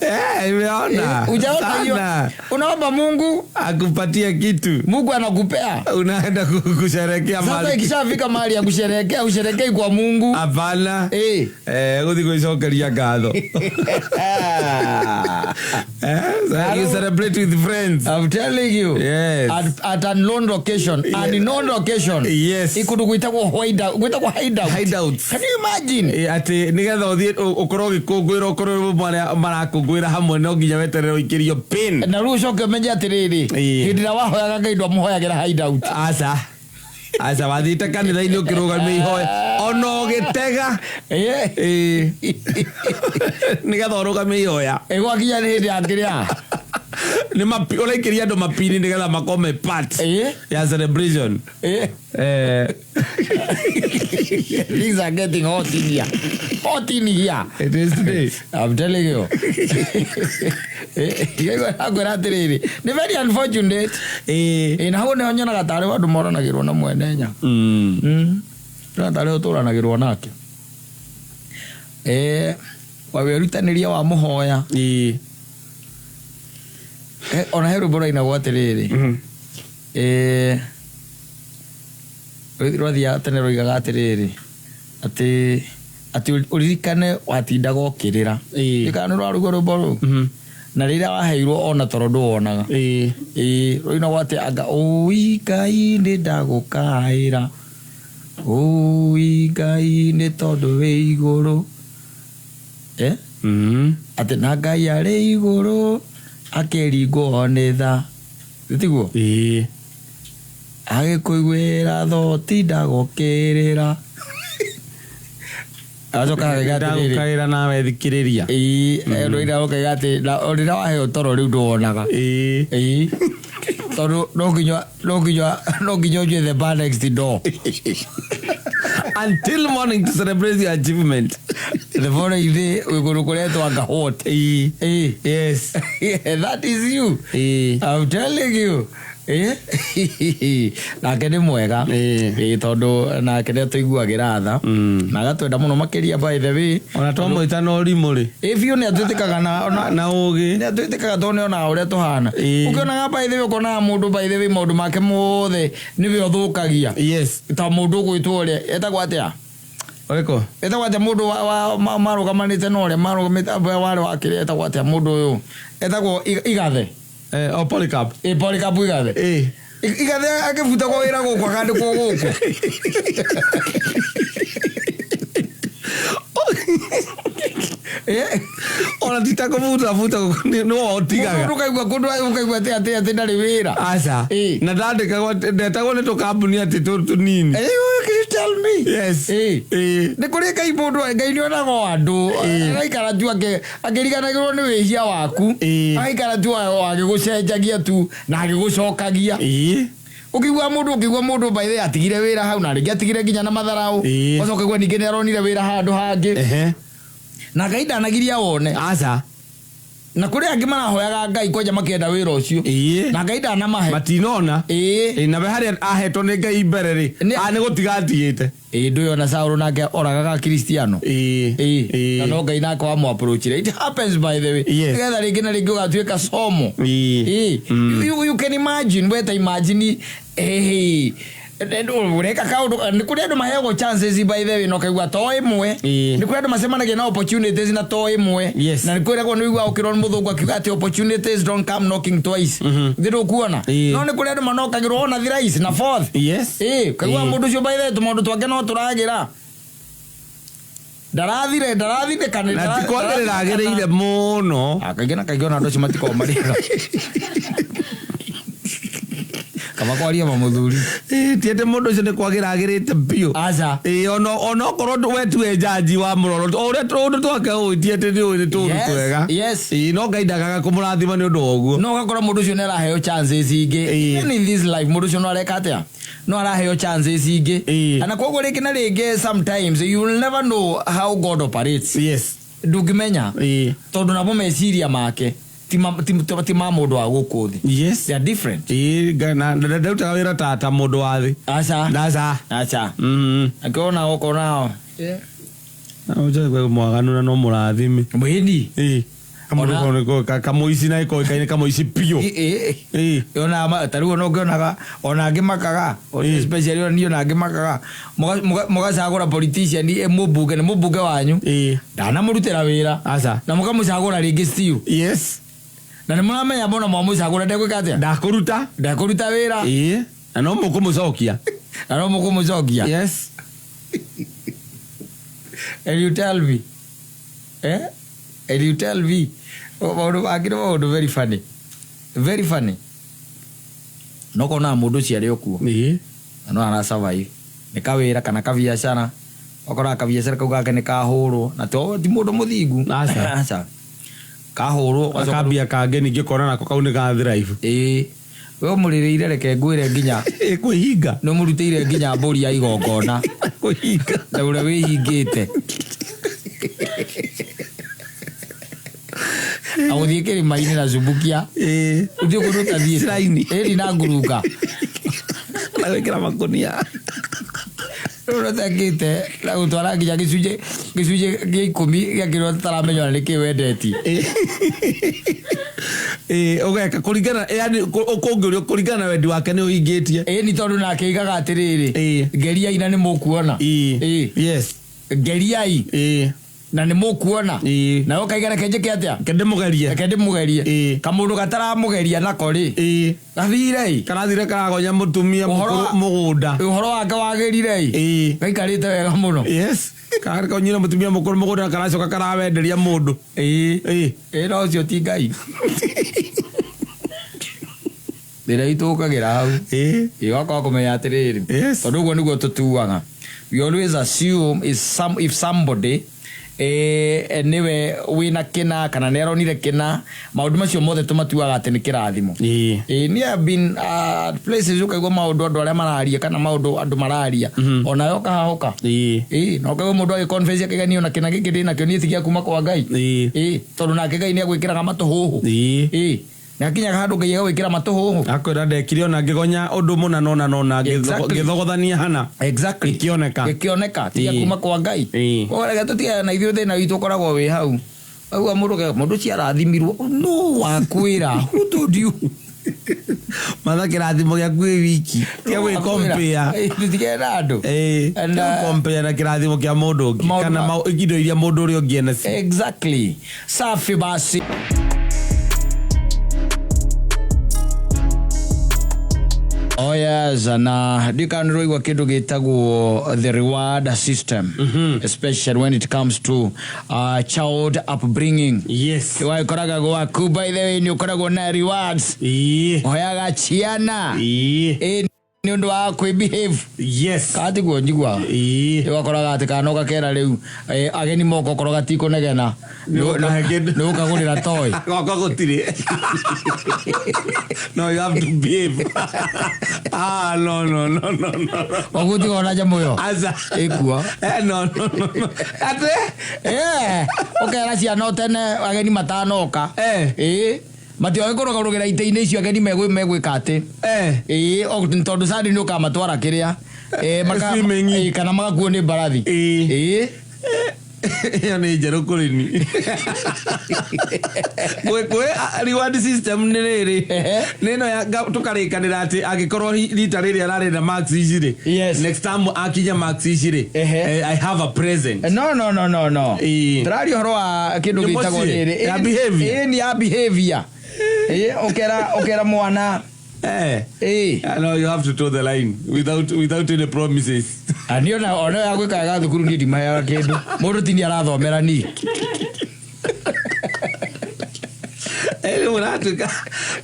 Eh, imeona. Ujaona hiyo? Sana. Unaomba Mungu, Akupatie kitu. Mungu anakupea. Unaenda kusherehekea Sasa mahali. ikishafika mahali ya kusherehekea, usherekei kwa Mungu. Hapana. Eh. Eh, guthi gwicokeria ngatho. Eh, so you celebrate with friends. I'm telling you. Yes. At unknown location, unknown location. Yes. Ikundu gwitagwo hideout, gwitagwo hideout. Hideouts. Can you imagine? Eh, atĩ nĩgetha ũthiĩ ũkorwo ũgĩkũngũĩra ũkorwo wĩ arĩa marakũngũĩra hamwe no nginya weterere ũikĩrio pin. Na rĩu ũcoke ũmenye atĩrĩrĩ, Ĩĩ. hĩndĩ ĩrĩa wahoyaga Ngai ndwamũhoyagĩra hideout. Aca. Aca wathiĩte kanitha-inĩ ũkĩrũgamia ihoya ona ũgĩtega. Ĩĩ. Ĩĩ. Nĩgetha ũrũgamie ihoya. Ĩ gwakinya nĩ hĩndĩ ya kĩrĩa. Nĩ ũraikĩria andũ mapini nĩgetha makome part Ĩĩ. ya celebration. Ĩĩ. Eh, Things are getting hot in here. Hot in here. it is today. I'm telling you. Ngwĩra atĩrĩrĩ, nĩ very unfortunate. Ĩĩ. Ĩ, na hau nĩho nyonaga tarĩ andũ moranagĩrwo na mwene nya. Ndĩrona tarĩ ũtũranagĩrwo nake. Eh, wawerutanĩria wa mũhoya. Ĩĩ. Eh, ona he rwĩmbo rwainagwo atĩrĩrĩ. Eh, rwathiaga tene rwoigaga atĩrĩrĩ, atĩ ũririkane watindaga ũkĩrĩra. Ĩĩ. Kana nĩ rwarugwo rwĩmbo rũu? Na rĩrĩa waheirwo ona toro ndũwonaga. Ĩĩ. Ĩĩ, rũinagwo atĩ anga ũi Ngai nĩ ndagũkaĩra, ũi Ngai nĩ tondũ wĩ igũrũ. Eh? Atĩ na Ngai arĩ igũrũ akĩringwo nĩ tha. Tiguo? Ĩĩ. Agĩkũiguĩra tha ũtindaga ũkĩrĩra. Agacoka akauga atĩrĩrĩ, Ndagũkaĩra nawe thikĩrĩria. ĩĩ, rũina ũkauga atĩ na rĩrĩa waheo toro rĩu ndũwonaga. Ĩĩ. Ĩĩ. Tondũ no nginya ũnyue the bar next door. Until morning to celebrate your achievement. The following day wĩ kũndũ kũretwo anga what? Ĩĩ. Ĩĩ. Yes. That is you. Ĩĩ. I'm telling you. Eh? Nake nĩ mwega. Ĩĩ. Ĩĩ, tondũ nake nĩ atũiguagĩra tha. Na agatwenda mũno makĩria, by the way. Ona twamwĩta na ũrimũ rĩ. Ĩ biũ, nĩ atwĩtĩkaga na ona Na ũgĩ. nĩ atwĩtĩkaga tondũ nĩ onaga ũrĩa tũhana. Ĩĩ. Ũkĩonaga, by the way, ũkonaga mũndũ, by the way, maũndũ make mothe nĩwe ũthũkagia. Ta mũndũ ũgwĩtwo ũrĩa etagwo atĩa? Ũrĩkũ? Etagwo atĩa mũndũ marũgamanĩte na ũrĩa marũgamĩte warĩ wa kĩrĩa, etagwo atĩa mũndũ ũyũ etagwo Igathe? Eh, o Polycarp. Ĩ, Polycarp Igathe. Ĩĩ. Igathe akĩbutagwo wĩra gũkũ akandĩkwo gũkũ. Eh? Ona ti ta kũbutabuta nĩ wotigaga. Mũndũ ũkaigua kũndũ ũkaigua atĩ ndarĩ wĩra. Aca. Ĩĩ. Na ndandĩkagwo ndetagwo nĩ tũkambuni atĩ tũnini. Eh, you can tell me. Yes. Ĩĩ. Ĩĩ. Nĩ kũrĩ Ngai, mũndũ Ngai nĩ onaga o andũ agaikara tu akĩriganagĩrwo nĩ wĩhia waku. Ĩĩ. Agaikara tu agĩgũcenjagia tu na agĩgũcokagia. Ĩĩ. Ũkĩigua mũndũ by the way atigire wĩra hau na rĩngĩ atigire nginya na matharaũ. Ĩĩ. Ũcoka ũkaigua ningĩ nĩ aronire wĩra handũ hangĩ. Na Ngai ndanagiria wone. Aca. Na kũrĩ angĩ marahoyaga Ngai kwanja makĩenda wĩra ũcio. Ĩĩ. Na Ngai ndanamahe. Matinona. Ĩĩ. Ĩĩ, na we harĩa ahetwo nĩ Ngai mbere rĩ, nĩ gũtiga atigĩte. Ĩĩ, ndũĩ ona Saũlũ nake oragaga Kristiano. Ĩĩ. Ĩĩ. Ĩĩ. Na no Ngai nake wamũ-approachire. It happens, by the way. Yes. Nĩgetha rĩngĩ na rĩngĩ ũgatuĩka somo. Ĩĩ. Ĩĩ. You can imagine, we ta imagine, eh, ũreka kaũndũ nĩ kũrĩ andũ maheagwo chances, by the way, na ũkaigua to ĩmwe. Ĩĩ. Nĩ kũrĩ andũ macemanagia na opportunities na to ĩmwe. Yes. Na nĩ kwĩragwo, nĩ ũiguaga ũkĩrwo nĩ mũthũngũ akiuga atĩ opportunities don't come knocking twice. Thĩ ndũkuona? Ĩĩ. No nĩ kũrĩ andũ manokagĩrwo ona thrice na fourth. Yes. Ĩĩ, kaigua Ĩĩ. mũndũ ũcio, by the way, tũmaũndũ twake no tũragĩra, ndarathire ndarathindĩka. Na ti kwagĩrĩra agĩrĩire mũno. Kaingĩ na kaingĩ ona andũ acio matikoragwo marĩega kaba kwaria ma mũthuri. Ĩĩ, ti atĩ mũndũ ũcio nĩ kwagĩra agĩrĩte biũ. Aca. Ĩĩ, ona okorwo we tiwe jaji wa mũroro o ũrĩa tũũndũ twake ũĩ ti atĩ nĩ ũĩ nĩ tũũndũ twega. Ĩĩ, no Ngai ndagaga kũmũrathima nĩ ũndũ wa ũguo. No ũgakora mũndũ ũcio nĩ araheo chances ingĩ. Ĩĩ. Even in this life mũndũ ũcio no areka atĩa, no araheo chances ingĩ. Ĩĩ. Na koguo rĩngĩ na rĩngĩ sometimes you will never know how God operates. Ndũngĩmenya. Tondũ namo meciria make ti ma mũndũ wa gũkũ thĩ. They are different. Ĩĩ, na ndarutaga wĩra ta mũndũ wa thĩ. Aca. Ndaca. Aca. Akĩona ũkona Ũnjue mwaganu na no mũrathime. Mwĩni. Ĩĩ. Kamũndũ kamũici na ĩkoĩkaine kamũici biũ. Ĩĩ. Ona ta rĩu ona ũngĩonaga ona angĩ makaga, especially ona niĩ ona angĩ makaga mũgacagũra politician, mũmbunge nĩ mũmbunge wanyu, ndanamũrutĩra wĩra, Aca. na mũkamũcagũra rĩngĩ still, na nĩ mũramenya mbona mwamũcagũra ndegwĩka atĩa? Ndakũruta. Ndekũruta wĩra. Ĩĩ, na no mũkũmũcokia. Na no mũkũmũcokia. And you tell me, eh? And you tell me maũndũ mangĩ nĩ maũndũ very funny, very funny. No konaga mũndũ ũcio arĩ o kuo, na no ara survive nĩ kawĩra kana kabiacara. Ũkoraga kabiacara kau gake nĩ kahũrwo, na to ti mũndũ mũthingu. Aca. Aca, kahũrwo, ũgacoka. Akambia kangĩ ningĩ kona nako kau nĩ ga thrive. Ĩĩ, we ũmũrĩrĩire, reke ngwĩre, nginya Kwĩhinga. Nĩ ũmũrutĩire nginya mbũri ya igongona. Kwĩhinga. Na ũrĩa wĩhingĩte na gũthiĩ kĩrĩma-inĩ na cumbukia, ũthiĩ kũndũ ũtathiĩte. Shrine. Ĩni na ngurunga. Na gwĩkĩra makũnia. Rĩu ũtekĩte na gũtwara nginya gĩcunjĩ gĩa 10 gĩa kĩrĩa ũtaramenya ona nĩkĩ wendetie. Ĩĩ, ũgeka kũringana, yani ũkũngĩũrio kũringana na wendi wake nĩ ũhingĩtie. Ĩĩ, nĩ tondũ nake aigaga atĩrĩrĩ, ngeriai na nĩ mũkuona. Ngeriai na nĩ mũkuona. Nawe ũkaiga reke njĩke atĩa? Reke ndĩmũgerie. Reke ndĩmũgerie. Kamũndũ gataramũgeria nako rĩ, gathire ĩ. Karathire karagonya mũtumia Ũhoro mũkũrũ mũgũnda. Ũhoro wake wagĩrire ĩ, gaikarĩte wega mũno. Yes, karakonyire mũtumia mũkũrũ mũgũnda na karacoka karawenderia mũndũ. Ĩĩ, no ũcio ti Ngai. Thĩna witũ ũkagĩra hau. Ĩĩ, wakorwo kũmenya atĩrĩrĩ, tondũ ũguo nĩguo tũtuaga. We always assume if somebody nĩwe wĩna kĩna kana nĩ aronire kĩna, maũndũ macio mothe tũmatuaga atĩ nĩ kĩrathimo. Ĩĩ, niĩ have been at places ũkaigua maũndũ andũ arĩa mararia kana maũndũ andũ mararia, onawe ũkahahũka. Ĩĩ, na ũkaigua mũndũ agĩconfess akaiga niĩ ona kĩna gĩkĩ ndĩnakĩo niĩ ti gĩa kuma kwa Ngai. Ĩĩ, tondũ nake Ngai nĩ agwĩkĩraga matũhũhũ. Ĩĩ, nĩ akinyaga handũ Ngai agagwĩkĩra matũhũhũ. Akwĩra ndekire ona ngĩgonya ũndũ mũna nona nona ngĩthogothania hana. Gĩkĩoneka. Gĩkĩoneka tiga kuma kwa Ngai. Koguo reke tũtigane na ithuĩ, thĩna witũ ũkoragwo wĩ hau. Auga mũndũ ũcio arathimirwo no wakwĩra, who told you? Matha kĩrathimo gĩaku wĩ wiki tiga gwĩ-compare. Tũtigane na andũ. And, Compare na kĩrathimo kĩa mũndũ ũngĩ Maũndũ kana indo iria mũndũ ũrĩa ũngĩ enacio. Exactly. Safi basi. Oh yes, na ndikana nĩrwaigua kĩndũ gĩtagwo the reward system, especially when it comes to child upbringing. Wagĩkoraga gwaku, by the way, nĩ ũkoragwo na rewards, ũheaga ciana, ĩ nĩ ũndũ wa kwĩ-behave, katiguo njiguaga. Ũgakoraga atĩ kana ũgakera rĩu, ageni moka okorwo gatikũnegena, Nĩ ũkahe kĩndũ. nĩ ũkagũrĩra toy. Gwakwa gũtirĩ. No, you have to behave. Ah, no, no, no, no, no. Koguo tiga ona nyamũ ĩyo Aca. ĩkuo. Eh, no, no, no, no. Ate? Ũkera ciana o tene ageni matanoka, ĩĩ, matioĩ kũrũgarũgĩra itĩ-inĩ icio ageni megwĩka atĩ, ĩĩ, tondũ sadi nĩ ũkamatwara kĩrĩa, Swimming. Ĩĩ, kana magakuo nĩ mbarathi. Ĩĩ. Ĩyo nĩ njerũ kũrĩ ni. Gwĩ reward system nĩ rĩrĩ, nĩ ĩno ya tũkarĩkanĩra atĩ angĩkorwo rita rĩrĩ ararĩ na marks ici rĩ, next time akinya marks ici rĩ, I have a present. No, no, no, no, no. Tũraria ũhoro wa kĩndũ Nĩ gĩtagwo mũciĩ? rĩrĩ. Ya behavior? Ĩĩ, nĩ ya behavior. Ĩĩ, ũkera mwana. Ĩĩ. No, you have to toe the line without any promises. Niĩ ona ya gwĩkaga thukuru niĩ ndimaheaga kĩndũ. Mũndũ ti niĩ arathomera niĩ. Rĩu ũratuĩka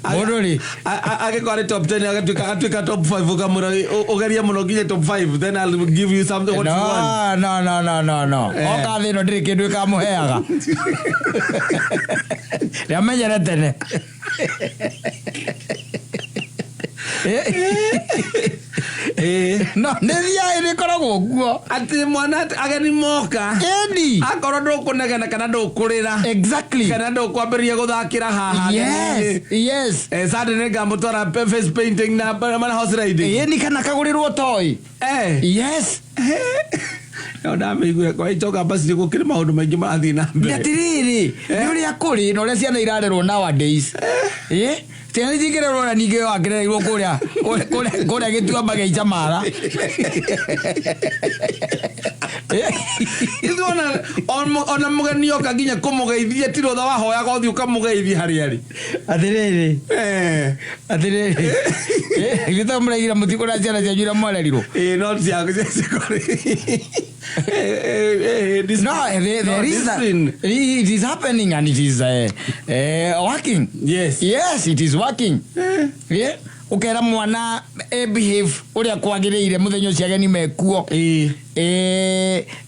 Mũndũ rĩ. Angĩkorwo arĩ top 10 agatuĩka top 5, ũkamwĩra ũgerie mũno nginya top 5, then I'll give you something what you want. No, no, no, no, no, no. Oka thĩ ĩno ndĩrĩ kĩndũ ĩkamũheaga. Nĩamenyere tene. No nĩ thiaĩ nĩ ĩkoragwo guo. Atĩ mwana atĩ ageni moka, Ĩni. akorwo ndũkũnegena kana ndũkũrĩra, kana ndũkwambĩrĩria gũthakĩra haha, Sunday nĩ ngamũtwara face painting na horse riding. Ĩni, kana kagũrĩrwo toy. Yes. No ndamĩiguire kwa icoka basi nĩ gũkĩrĩ maũndũ maingĩ marathiĩ na Nĩ mbere. atĩrĩrĩ, nĩ ũrĩa kũrĩ na ũrĩa ciana irarerwo nowadays. Ĩ ciana itingĩrerwo na ningĩ wakĩrereirwo kũrĩa kũrĩa- kũrĩa gĩtuamba gĩa Icamara. Ithuĩ ona mũgeni oka nginya kũmũgeithia ti rũtha wahoyaga ũthiĩ ũkamũgeithia harĩa arĩ. Atĩrĩrĩ, Eh. atĩrĩrĩ, ithuĩ ta mũraigire mũtikũrĩa ciana cianyu iria mwarerirwo. Ĩĩ, no cia No, there is that. discipline. It is happening and it is working. Yes. Yes, it is working. Eh. Yeah. Ũkera mwana e behave ũrĩa kwagĩrĩire mũthenya ũcio ageni mekuo. Ĩĩ.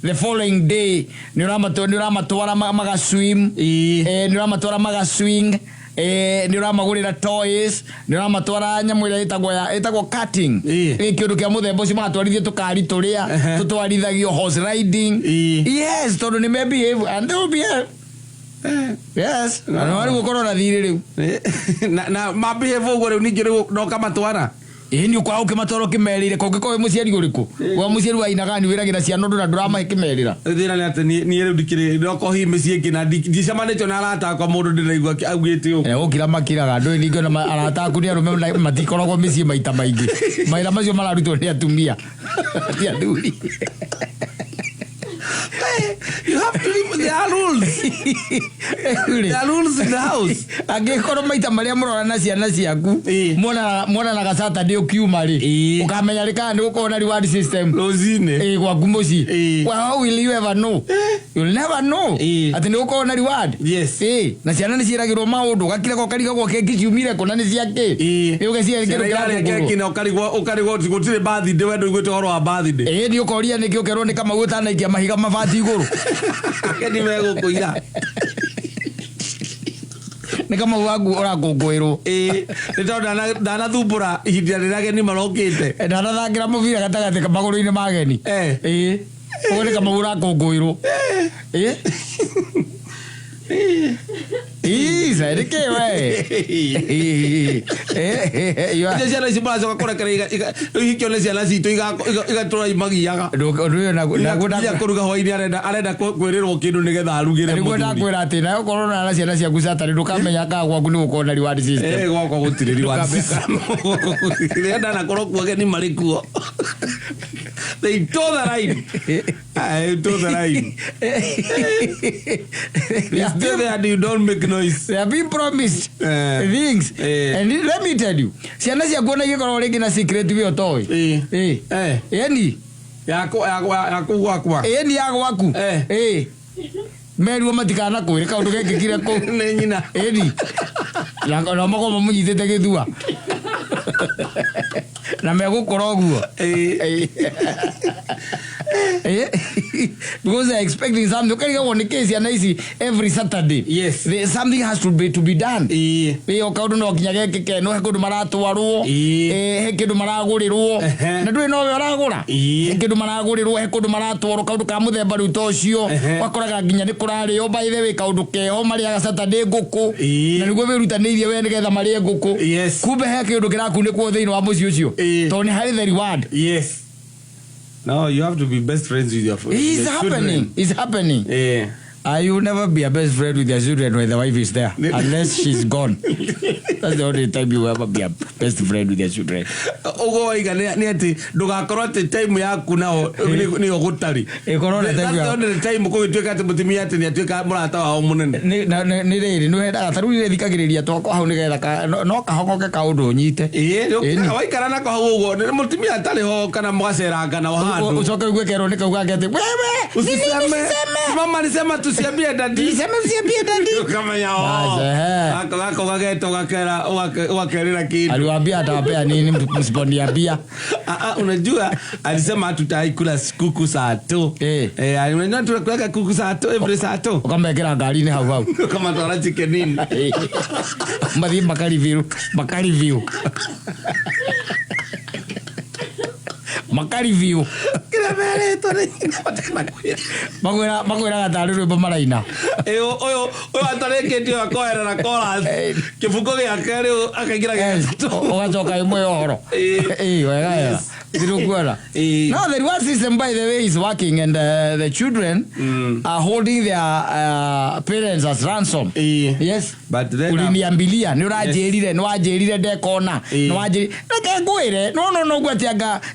The following day nĩ ũramatwara magaswim. Ĩĩ. Nĩ ũramatwara magaswing. Nĩ ũramagũrĩra toys, nĩ ũramatwara nyamũ ĩrĩa ĩtagwo ya ĩtagwo karting. Ĩĩ. Kĩndũ kĩa mũthemba ũcio, magatwarithia tũkari tũrĩa tũtwarithagio horse riding. Ĩĩ. Yes, tondũ nĩ me behave and they will behave. Yes, na nĩ warĩ gũkorwo na thirĩ rĩu. Na mabehave ũguo rĩu ningĩ rĩu no kamatwara. Ĩĩ, nĩ ũkoragwo ũkĩmatwara ũkĩmerĩire kũngĩkorwo wĩ mũciari ũrĩkũ wa mũciari wa inagani wĩragĩra ciana ũndũ na ndũramahe kĩmerĩra. Thĩna nĩ atĩ niĩ rĩu ndikĩrĩ ndoko hihi mĩciĩ ĩngĩ na ndicemanĩtio na arata akwa mũndũ ndĩraigua augĩte ũguo. Gũkira makiraga ndũĩ ningĩ ona arata aku nĩ arũme na matikoragwo mĩciĩ maita maingĩ, mawĩra macio mararutwo nĩ atumia ti athuri. You have to live, there are rules. There are rules in the house. Angĩkorwo maita marĩa mũrora na ciana ciaku Ĩĩ. monanaga Saturday ũkiuma rĩ, ũkamenya rĩ kana nĩ gũkorwo na reward system Rũcinĩ. Ĩĩ, gwaku mũciĩ. Ĩĩ. Well, how will you ever know? You'll never know Ĩĩ. atĩ nĩ gũkorwo na reward. Yes. Ĩĩ, na ciana nĩ ciĩragĩrwo maũndũ ũgakiraga ũkarigagwo keki ciumire kũ na nĩ cia kĩ. Ĩĩ. Ĩ, ũgeciria Ciana kĩndũ irarĩa kĩrakũgũrwo. keki na ũkarigwo gũtirĩ birthday, we ndũiguĩte ũhoro wa birthday. Ĩĩ, nĩ ũkoria nĩkĩ, ũkerwo nĩ Kamau ũtanaikia mahiga mabati igũrũ. Ageni megũkũira. Nĩ Kamau waku ũrakũngũĩrwo. Ĩĩ, nĩ tondũ ndanathumbũra ihinda rĩrĩa ageni marokĩte. Ndanathakĩra mũbira gatagatĩ magũrũ-inĩ ma ageni. Eh. Ĩĩ, ũguo nĩ Kamau ũrakũngũĩrwo. Ĩĩ. Isa, nĩkĩ we? Icio ciana ici maracoka kũrekera rĩu ihikio nĩ ciana citũ igatũra imagiaga. Ũndũ ũyũ Nginya kũruga hwainĩ arenda kwĩrĩrwo kĩndũ nĩgetha arugĩre nĩguo mũthuri. Ndakwĩra atĩ nawe ũkorwo na ciana ciaku Saturday ndũkamenya kana gwaku nĩ gũkorwo na reward system. Eh, gwakwa gũtirĩ reward system. Rĩrĩa ndanakorwo kuo ageni marĩ kuo. They toe the line. They toe the line. You stay there and you don't make noise. They have been promised things. Eh. And let me tell you, ciana ciaku ona igĩkorwo rĩngĩ na secret we ũtoĩ. Eh. Ĩĩ. Eh. Ĩni. Yaku gwakwa. Ĩni ya gwaku. Eh. Ĩĩ, merirwo matikanakwĩre kaũndũ gekĩkire kũu. Nĩ nyina. Ĩni na makorwo mamũnyitĩte gĩthua na megũkũra ũguo. Because they're expecting something, ũkarigagwo nĩ kĩ ciana ici every Saturday. Yes. Something has to be done. Ĩĩ. Ĩ, o kaũndũ no nginya gekĩke, no he kũndũ maratwarwo. Ĩĩ. He kĩndũ maragũrĩrwo. Na ndũĩ nowe ũragũra. Ĩĩ. He kĩndũ maragũrĩrwo, he kũndũ maratwarwo, kaũndũ ka mũthemba rĩu ta ũcio. Wakoraga nginya nĩ kũrarĩo, by the way, kaũndũ keho marĩaga Saturday, ngũkũ. Na nĩguo wĩrutanĩirie we nĩgetha marĩe ngũkũ. Yes. Kumbe he kĩndũ kĩrakunĩkwo thĩinĩ wa mũciĩ ũcio. Ĩĩ. Tondũ nĩ harĩ the reward. Yes. No, you have to be best friends with your It's your children. happening. It's happening. Eh. You will never be a best friend with your children when the wife is there, unless she's gone. That's the only time you will ever be a best friend with your children. Ũguo waiga nĩ atĩ ndũgakorwo atĩ time yaku nao nĩyo gũtarĩ. Ĩkorwo na time That's the only time kũgĩtuĩka atĩ mũtumia atĩ nĩ atuĩka mũrata wao mũnene. Nĩ rĩrĩ nĩ wendaga ta rĩu rĩrĩa thikagĩrĩria twakwa hau nĩgetha no kahogoke kaũndũ ũnyite. Ĩĩ, Ĩni. waikara nako hau ũguo mũtumia atarĩ ho kana mũgaceranga nao handũ. Ũcoke ũigue kerwo nĩ kauga atĩ wewe nini. Usiseme. Usiseme. Mama alisema tusiambie daddy. Usiseme, usiambie daddy. Ukamenya Basi, ehe. gako gageta ũgakera ũgakerĩra kĩndũ. Aliwaambia atawapea nini msiponiambia? Ah, ah, unajua alisema tutaikula kuku saa tu. Eh. Eh, unajua tunakulaga kuku saa tu every saa tu. Ũkamekĩra ngari-inĩ hau hau. Kama twara chicken in. Mathiĩ makariview makariview makariview. Kila Ũrĩa merĩtwo nĩ matakanakwĩra. Makwĩraga tarĩ rwĩmbo maraina. Ĩ, ũyũ atarĩkĩtie ũyũ akoerera chorus. Kĩbungo gĩake rĩu akaingĩra gĩa gatatũ. Ũgacoka ĩmwe ya ũhoro. Ĩĩ, wega wega. Thirũkuona. No, the reward system, by the way, is working, and the children are holding their parents as ransom. Yes. But then, Uliniambilia, nĩ ũranjĩrire, nĩ wanjĩrire ndekona, nĩ wanjĩrire. Reke ngwĩre, no no no atĩ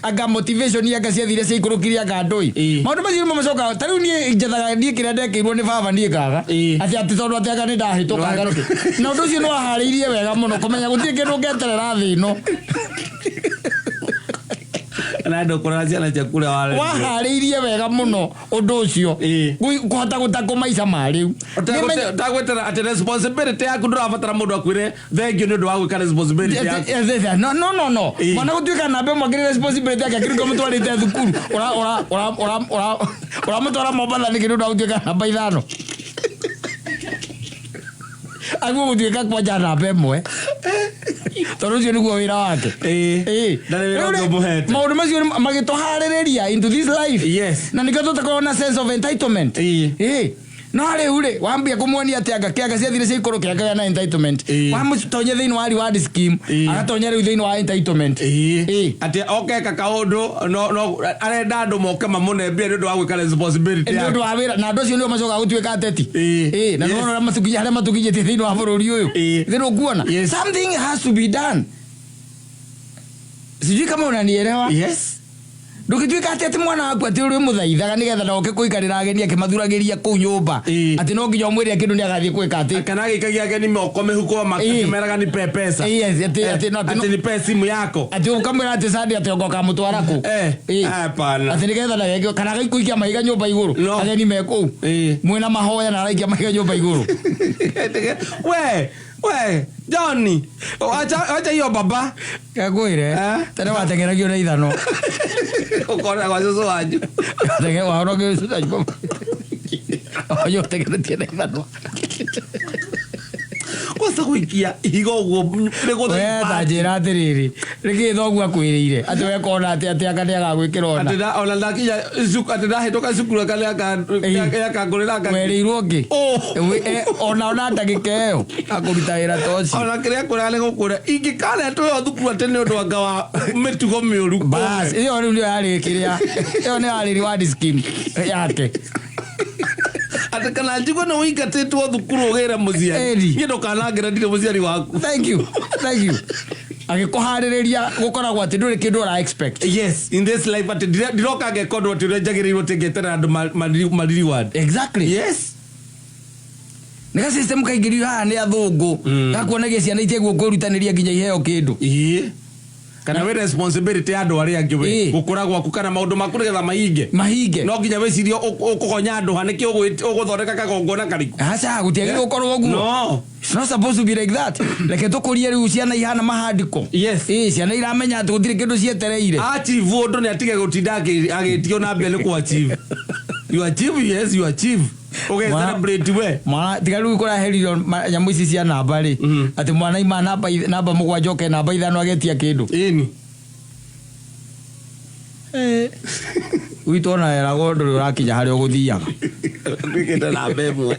anga motivation anga ciathire ciaikũrũkirie anga ndũi. Maũndũ macio nĩmo macokaga, ta rĩu niĩ njethaga niĩ kĩrĩa ndekĩirwo nĩ baba niĩ ngaga. Atĩ tondũ atĩ anga nĩ ndahĩtũka anga nĩkĩ. Na ũndũ ũcio nĩ waharĩirie wega mũno kũmenya gũtirĩ kĩndũ ũngeterera thĩ ĩno. Na ndũkũrera ciana ciaku ũrĩa warerirwo. Waharĩirie wega mũno ũndũ ũcio. Kũhota gũtakũ maica ma rĩu. Ũtagwĩtera atĩ responsibility yaku ndũrabatara mũndũ akwĩre thank you nĩ ũndũ wa gwĩka responsibility yaku. No, no, no, no. Mwana gũtuĩka namba ĩmwe akĩrĩ responsibility yake akĩruga mũtwarĩte thukuru. Ũramũtwara Mombatha nĩkĩ nĩ ũndũ wa gũtuĩka namba 5? Aguo gũtuĩka kwanja namba 1. Tondũ ũcio nĩguo wĩra wake. Ndarĩ wĩra ũngĩ ũmũhete. Maũndũ macio magĩtũharĩrĩria into this life. Na nĩkĩo tũtakoragwo na sense of entitlement. No rĩu rĩ, wambia kũmuonia atĩ anga kĩanga ciathire cia ikũrũke akagĩa na entitlement. Wamũtonya thĩinĩ wa reward scheme, agatonya rĩu thĩinĩ wa entitlement. Atĩ okeka kaũndũ, no, arenda andũ moke mamũne mbia nĩ ũndũ wa gwĩka responsibility Nĩ ũndũ yake. wa wĩra, na andũ acio nĩo macokaga gũtuĩka ateti. Na nĩwona ũrĩa harĩa matukinyĩtie thĩinĩ wa bũrũri ũyũ. Thĩinĩ ũkuona? Something has to be done. Sijui kama unanielewa. Ndũgĩtuĩka atĩ mwana waku atĩ ũrĩ mũthaithaga nĩgetha ndoke kũikarĩra ageni akĩmathuragĩria kũu nyũmba. Atĩ no nginya ũmwĩre kĩndũ nĩ agathiĩ gwĩka atĩ. Kana agĩikagia ageni moko mĩhuko akĩmeraga nipe pesa. Yes, atĩ no, atĩ no. Atĩ nipe simu yako. Atĩ ũkamwĩra atĩ Sunday atĩ ongo kamũtwara kũ. Hapana. Atĩ nĩgetha ndageke, kana agaikũikia mahiga nyũmba igũrũ. No. Ageni me kũu. Mwĩna mahoya na araikia mahiga nyũmba igũrũ. We, Johnny, acha hiyo baba. Ngwĩre, tene wateng'eragio na ithano. Ũkona gwa cũcũ wanyu. Tenge wa ro gĩ cũcũ wanyu. Oyo teng'eretie na ithano. Kwanza gũikia ihiga ũguo nĩ gũthiĩ We ta ibati. njĩra atĩrĩrĩ, nĩkĩ thoguo akwĩrĩire? Atĩ weka ona atĩ anga nĩagagwĩkĩra ona. Atĩ ona ndakinya atĩ ndahĩtũka cukuru aka nĩakangũrĩra anga. Werĩirwo ngĩ? Oh. Ona ndagĩka ĩyo akũruta wĩra ta ũcio. Ona kĩrĩa akwĩraga nĩ gũkwĩra, ingĩkaretwo ĩyo thukuru atĩ nĩ ũndũ anga wa mĩtugo mĩũru. Bas, ĩyo rĩu nĩyo yarĩ kĩrĩa. Ĩyo nĩyo yarĩ reward scheme yake. Atĩ kana njigue nĩ ũingatĩtwo thukuru ũgĩre mũciari. Eri. Niĩ ndũkanangĩre ndirĩ mũciari waku. Thank you. Thank you. Agĩkũharĩrĩria gũkoragwo atĩ ndũrĩ kĩndũ ũra expect. Yes, in this life atĩ ndiroka ngeka ũndũ atĩ ũrĩa njagĩrĩirwo atĩ ngeterera andũ ma reward. Exactly. Yes. Nĩ ga system kaingĩrio haha nĩ athũngũ. Gakuonagia ciana itiagwo kwĩrutanĩria nginya iheo kĩndũ. Kana wĩ responsibility ya andũ arĩa angĩ we. Gũkũra gwaku kana maũndũ maku nĩgetha mahinge. Mahinge. No nginya wĩcirie ũkũgonya andũ ha nĩkĩ ũgũthondeka kagongona karĩkũ. Aca, gũtiagĩrĩirwo gũkorwo ũguo. No. It's not supposed to be like that. Reke tũkũrie rĩu ciana ihana mahandĩko. Yes. Ciana iramenya atĩ gũtirĩ kĩndũ cietereire. Achieve ũndũ nĩ atige gũtinda agĩtio na mbia nĩ kũ achieve. You achieve, yes, you achieve. Ũge celebrate we. Mwana, tiga rĩu kũraherirwo nyamũ ici cia namba rĩ. Atĩ mwana ima namba 7 oke namba 5 agetia kĩndũ. Ĩni. Witũ ona eragwo ndũrĩ ũrakinya harĩa ũgũthiaga. Ũtuĩkĩte namba 1.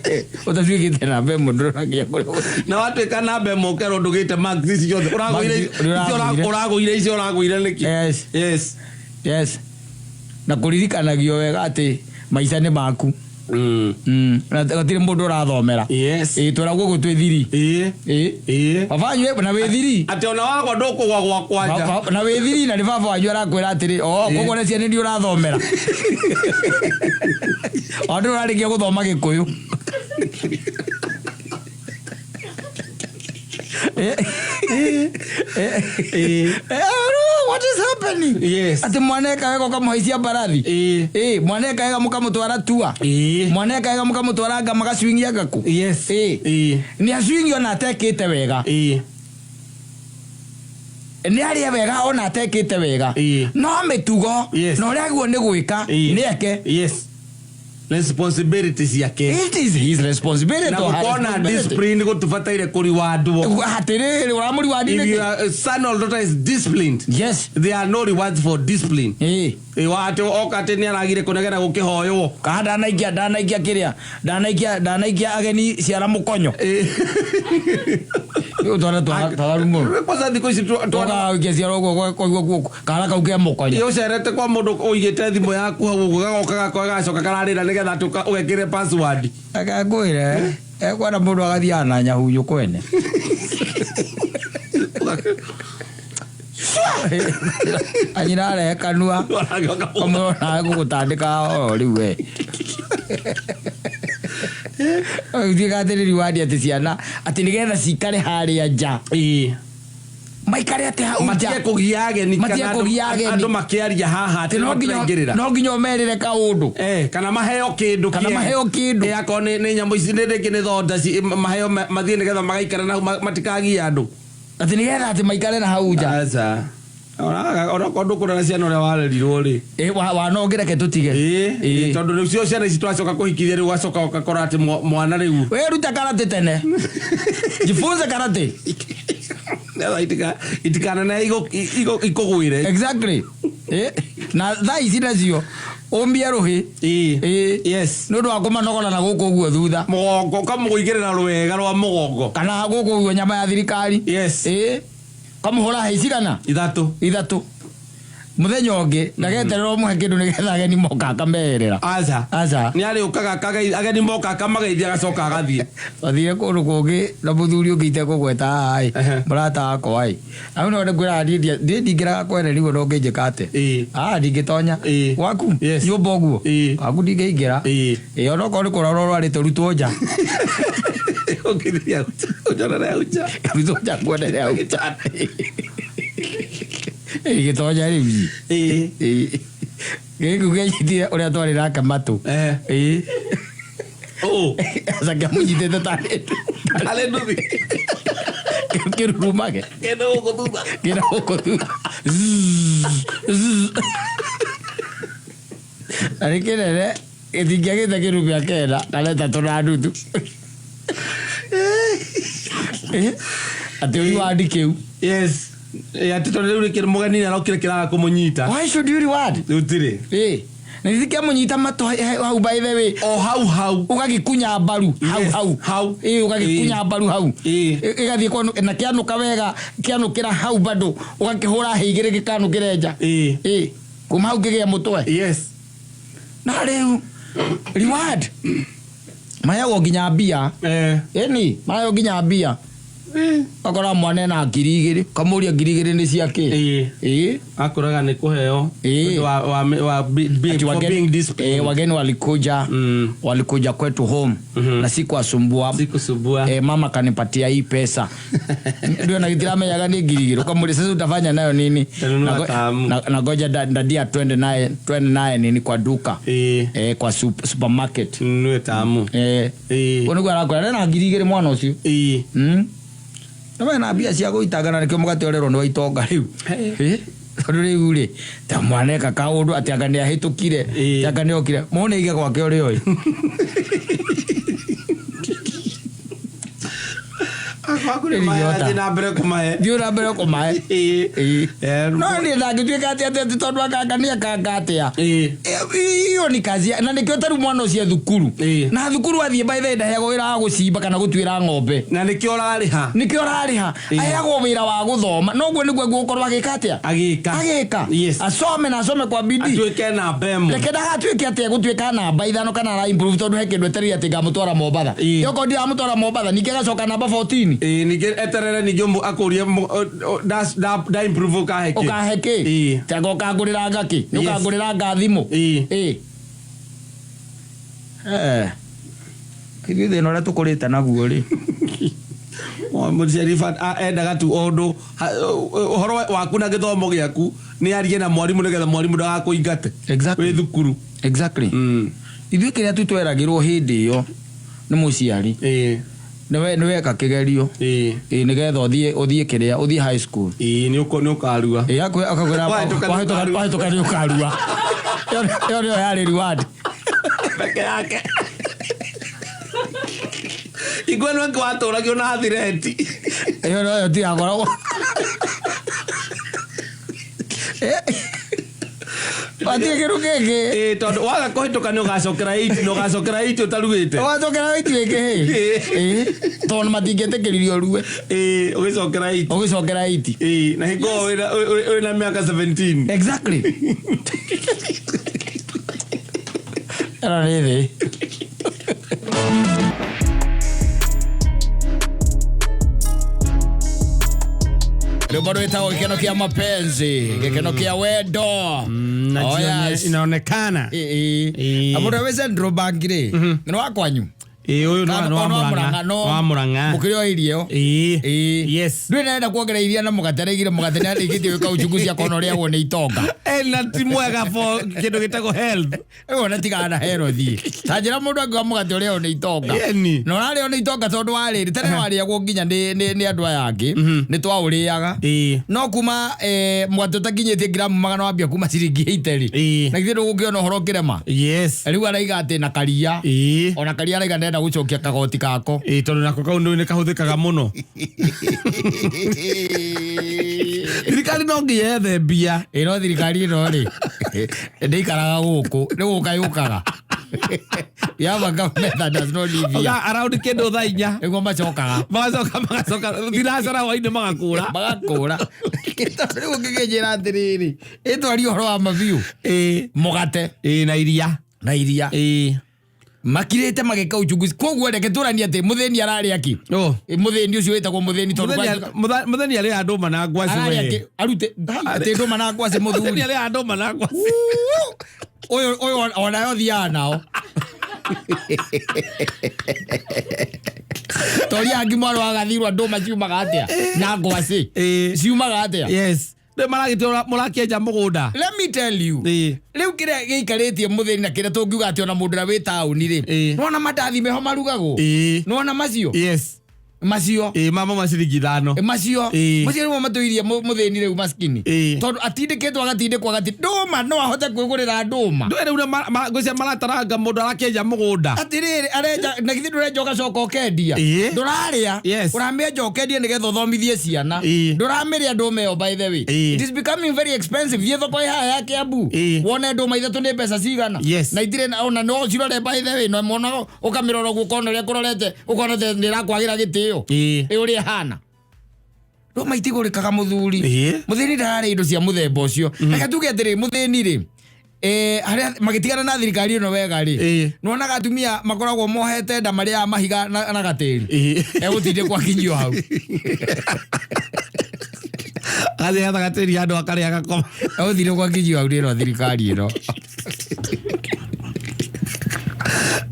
Ũtatuĩkĩte namba 1 ndũrĩ ũrakinya kũrĩa ũgũthiaga. Na watuĩka namba 1 ũkerwo ndũgĩte marks ici ciothe. Ũragũire Marks, ndũragũire. icio ũragũire icio ũragũire nĩkĩ? Yes. Yes. Yes. Na kũririkanagio wega atĩ maica nĩ maku. Na gũtirĩ mũndũ ũrathomera. Yes. Twĩragwo ũguo twĩ thiri. Baba wanyu na wĩ thiri. Atĩ ona wagwa ndũkũgwa gwakwa nja. Na wĩ thiri na nĩ baba wanyu arakwĩra atĩrĩ, o, koguo nĩ ciana iria ũrathomera. O ndũrĩ ũrarĩkia gũthoma Gĩkũyũ. What is happening? Yes. Atĩ mwana eka wega ũkamũhaicia mbarathi. Mwana eka wega mũkamũtwara tua. Mwana eka wega mũkamũtwara nga magacwingia ngakũ. Yes. Nĩ acwingi ona atekĩte wega. Nĩ arĩe wega ona atekĩte wega. No mĩtugo Yes. na ũrĩa agĩrĩirwo nĩ gwĩka, nĩ eke. Yes. Responsibility ciake. It is his responsibility Na or her gũkorwo na responsibility. discipline gũtibataire kũriwandwo. Atĩrĩrĩ, ũramũriwandi If nĩkĩ? your son or daughter is disciplined, Yes. there are no rewards for discipline. Ĩĩ. Ĩ, wa atĩ oka atĩ nĩ aragire kũnegena gũkĩhoywo. Kana ndanaikia kĩrĩa, ndanaikia ageni ciara mũkonyo. Rĩu twana twagaru mũno. Kwanza thikũ ici twana Tũgaikia ciara ũguo kwaigua guoko kana kau ke mũkonyo. Ĩ, ũcerete kwa mũndũ ũigĩte thimũ yaku hau ũguo, gagoka gakoya gagacoka kararĩra nĩgetha atĩ ũgekĩre password. Reke ngwĩre, ekwenda mũndũ agathiaga na nyahunyũ kwene. Anyina arehe kanua kamũrona gũgũtandĩka o rĩu we. Ũgĩtuĩka atĩ nĩ reward atĩ ciana atĩ nĩgetha cikare harĩa nja. Ĩĩ. Maikare atĩ hau nja. Matige kũgia ageni Matige kana kũgia ageni. andũ makĩaria haha atĩ Atĩ no nginya matiraingĩrĩra. no nginya ũmerĩre kaũndũ. Kana maheo kĩndũ Kana kĩega. maheo kĩndũ. Akorwo nĩ nyamũ ici, nĩ rĩngĩ nĩ thonda maheo mathiĩ nĩgetha magaikara na hau matikagie andũ. Atĩ nĩgetha atĩ maikare na hau nja. Aca. Ona okorwo ndũkũrera ciana ũrĩa warerirwo rĩ. Wana ũngĩ reke tũtige. Tondũ rĩu cio ciana ici twacoka kũhikithia rĩu ũgacoka ũgakora atĩ mwana rĩu. Wĩrute karate tene. Jifunze karate. Nĩgetha itikanene ikũgwĩre. Exactly. Na thaa ici nacio ũmbie rũhĩ. Yes. Nĩ ũndũ wa kũmanogora na gũkũ ũguo thutha. Mũgongo, ũkamũigĩrĩra rwega rwa mũgongo. Kana gũkũ ũguo nyama ya thirikari. Yes. Kamũhũra hĩ cigana? Ithatũ. Ithatũ. Mũthenya ũngĩ, ndageterera ũmũhe kĩndũ nĩgetha ageni moka akamerera. Aca. Aca. Nĩ arĩũkaga ageni moka akamageithia agacoka agathiĩ. Athire kũndũ kũngĩ na mũthuri ũngĩ itekũgweta haha ĩ. Mũrata wakwa ĩ. Hau no nĩngwĩraga niĩ niĩ ndingĩraga kwene nĩguo no ũngĩnjĩka atĩa. Ah, ndingĩtonya. Gwaku? Yes. Nyũmba ũguo? Gwaku ndingĩingĩra. Ona okorwo nĩ kũrwara ũrwarĩte rutwo nja. Ũngĩthiĩ hau nja, ũnjonere hau nja. Rutwo nja nguonere hau nja. Gĩtonya rĩu. Gĩkũ kĩanyitire ũrĩa twarĩ nake matũ. Aca kĩamũnyitĩte tarĩ Tarĩ nduthi. Kĩrurumage. Kĩna gũkũ thutha. Kĩna gũkũ thutha. Zzz, zzz. Na nĩ kĩnene, gĩtingĩagĩte kĩndũ kĩa kenda, kana ĩtatũ na nuthu. Atĩ reward kĩu. Yes. Atĩ tondũ rĩu rĩkĩ mũgeni nĩ arokire kĩraga kũmũnyita. Why should you reward? Gũtirĩ. Na githĩ kĩamũnyita matũ hau by the way. O hau hau. Ũgagĩkunya mbaru hau Yes, hau. hau. Ũgagĩkunya mbaru hau. Ĩgathiĩ na kĩanũka wega, kĩanũkĩra hau bado, ũgakĩhũra hĩ igĩrĩ gĩkanũkĩre nja. Kuma hau kĩgĩe mũtwe. Yes. Na rĩu reward maheagwo nginya mbia. Ĩni, maheagwo nginya mbia. Ũgakora mwana ena ngiri igĩrĩ, ũkamũria ngiri igĩrĩ nĩ cia kĩ? Akũraga nĩ kũheo. Ũndũ wa Ati for being disciplined. wageni walikuja kwetu home. Na sikuwasumbua. Sikusumbua. Mama kanipatia hii pesa. Ndio na gĩtiramenyaga nĩ ngiri igĩrĩ. Ũkamũria sasa utafanya nayo nini? Tanunua tamu. Na ngoja dadia twende naye nini kwa duka. Kwa supermarket. Nunue tamu. Ũguo nĩguo arakwĩra, nena ngiri igĩrĩ mwana ũcio. Na mena mbia cia gũitanga na nĩkĩo mũgate ũrerwo nĩ wa itonga rĩu. Tondũ rĩu rĩ, ta mwana eka kaũndũ atĩ anga nĩ ahĩtũkire, atĩ anga nĩ okire. Mũne aige gwake ũrĩa oĩ. Akwaku nĩ mahe, Ĩrigota. athiĩ na mbere kũmahe. Thiĩ na mbere kũmahe. No niĩ ndangĩtuĩka atĩ, atĩ, atĩ tondũ akanga nĩ akanga atĩa. Iyo ni kazi ya-, na nĩkĩo tarĩu mwana ũcio e thukuru. Na thukuru athiĩ by the way ndaheagwo wĩra wa gũcimba kana gũtuĩra ng'ombe. Na nĩkĩo ũrarĩha. Nĩkĩo ũrarĩha. Aheagwo wĩra wa gũthoma. No ũguo nĩguo egũkorwo agĩka atĩa? Agĩka. Agĩka. Yes. Asome na asome kwa bidii. Atuĩke namba ĩmwe. Reke ndagatuĩke atĩ egũtuĩka namba ithano kana ara improve tondũ he kĩndũ etereire atĩ ngamũtwara Mombatha. Okorwo ndiramũtwara Mombatha, ningĩ agacoka namba 14. Ningĩ eterere ningĩ akũrie da improve ũkahe kĩ? Ũkahe kĩ? Tanga ũkangũrĩra ngakĩ? Nĩ ũkangũrĩra nga thimũ? Ithuĩ thĩna ũrĩa tũkũrĩte naguo rĩ. Mũciari endaga tu ũndũ, ũhoro waku na gĩthomo gĩaku nĩ arie na mwarimũ nĩgetha mwarimũ ndagakũingate. Wĩ thukuru. Ithuĩ kĩrĩa tu tweragĩrwo hĩndĩ ĩyo nĩ mũciari. Nĩ weka kĩgerio. Nĩgetha ũthiĩ kĩrĩa, ũthiĩ high school. Nĩ ũkarua. Akakwĩra Wahĩtũka nĩ wahĩtũka ũkarua. nĩ ũkarua. Ĩyo nĩyo yarĩ reward. Peke yake. Hingo ĩno ĩngĩ watũragio na thireti. Ĩyo noyo tigakoragwo. Matirĩ kĩndũ kĩngĩ. Ĩĩ, tondũ waga kũhĩtũka nĩ ũgacokera 8 na ũgacokera 8 ũtaruĩte. Wacokera 8 wĩkĩ hĩ. Ĩĩ. Tondũ matingĩtĩkĩririe ũrue. Ĩĩ, ũgĩcokera 8. Ũgĩcokera 8. Ĩĩ, na hingo ĩyo wĩna mĩaka 17. Exactly. Ĩno nĩ thĩ. Rwĩmbo rwĩtagwo gĩkeno kĩa mapenzi, gĩkeno kĩa wendo. Na Oh, jione- yes. inaonekana. Ĩ, ĩ. Ĩ. Na mũndũ ũrĩa wĩ Central Bank rĩ, nĩ wa kwanyu? Ĩĩ, ũyũ nĩ wa- nĩ wa Murang'a. no Wa Murang'a. Mũkĩrĩ o irio. Ĩĩ. Ĩĩ. Yes. Ndũĩ nĩarenda kuongerera iria na mũgate araigire mũgate nĩarĩkĩtie gwĩka uchunguzi akona ũrĩagwo nĩ itonga. Eh, na ti mwega for kĩndũ gĩtagwo health. Rĩu ona tigana na herothi. Ta njĩra mũndũ angiuga mũgate ũrĩagwo nĩ itonga. Ĩni. Na ũrarĩo nĩ itonga tondũ wa rĩrĩ tene warĩagwo nginya nĩ andũ aya angĩ nĩ twaũrĩaga. Ĩĩ. No kuma mũgate ũtakinyĩtie ngiramu magana wambia kuma ciringi 80 rĩ. Ĩĩ. Na githĩ ndũgũkĩona ũhoro ũkĩrema. Yes. Rĩu araiga atĩ na karia. Ĩĩ. Ona karia araiga ndenda gũcokia kagoti kako. Ĩĩ, tondũ nako kau nĩ kahũthĩkaga mũno. Thirikari no nginya yethe mbia. Ĩ no thirikari ĩno rĩ ndĩikaraga gũkũ nĩ gũka yũkaga. We have a government that does not live here. Oga around kĩndũ thaa inya. Nĩguo macokaga. Magacoka thinacara hwainĩ magakũra. Magakũra. Tondũ rĩu ũngĩkĩnjĩra atĩrĩrĩ ĩtwarie ũhoro wa mabiũ. Ĩĩ. Mũgate. Ĩĩ, na iria. Na iria. Ĩĩ. Makirĩte magĩka uchunguzi koguo reke tũranie atĩ mũthĩni ararĩa kĩ? Oh. Mũthĩni ũcio wĩtagwo mũthĩni tondũ Mũtheni arĩaga ndũma na ngwacĩ ararĩa we. kĩ? Arute atĩ ndũma na ngwacĩ Mũtheni mũthuri. arĩaga ndũma na ngwacĩ. Ũyũ ũyũ onayo thiaga nao. Toria angĩ mwana wa gathirwa ndũma ciumaga atĩa na ngwacĩ Ĩĩ. ciumaga atĩa. Yes. Rĩu maragĩtua mũrakĩenja mũgũnda. Let me tell you. Ĩĩ. Rĩu kĩrĩa gĩikarĩtie mũthĩni na kĩrĩa tũngiuga atĩ ona mũndũ ũrĩa wĩ taũni rĩ Ĩĩ. nĩwona mandathi meho marugagwo Ĩĩ. nĩwona macio Yes. macio Ĩĩ, mama ma ciringi ithano. Macio Ĩĩ. macio nĩmo matũirie mũthĩni rĩu maskini Ĩĩ. tondũ atindĩkĩtwo agatindĩkwo agati ndũma no ahote kwĩgũrĩra ndũma. Ndũĩ rĩu ngwĩciria marataranga mũndũ arakĩenja mũgũnda. Atĩrĩrĩ arenja na githĩ ndũrenja ũgacoka ũkendia. Ĩĩ. Ndũrarĩa. Yes. Ũramĩenja ũkendia nĩgetha ũthomithie ciana. Ĩĩ. Ndũramĩrĩa ndũma ĩyo by the way. Ĩĩ. It is becoming very expensive. Thiĩ thoko ĩ haha ya Kiambu. Ĩĩ. Wone ndũma ithatũ nĩ mbeca cigana. Yes. Na itirĩ ona no ũcirore by the way na mona ũkamĩrora ũguo ũkona ũrĩa kũrorete ũkona ta nĩ ĩrakwagĩra gĩtĩo. Ĩĩ. Ĩ ũrĩa ĩhana. Ndũma itigũrĩkaga mũthuri. Ĩĩ. Mũthĩni ndararĩa indo cia mũthemba ũcio. Reke tuge atĩrĩ mũthĩni rĩ harĩa magĩtigana na thirikari ĩno wega rĩ Ĩĩ. nĩwonaga atumia makoragwo mohete nda marĩaga mahiga na gatĩri. Ĩĩ. Egũtindĩkwo akinyio hau. Agathiĩ agetha gatĩri handũ akarĩa agakoma. Egũtindĩkwo akinyio hau nĩ ĩno thirikari ĩno.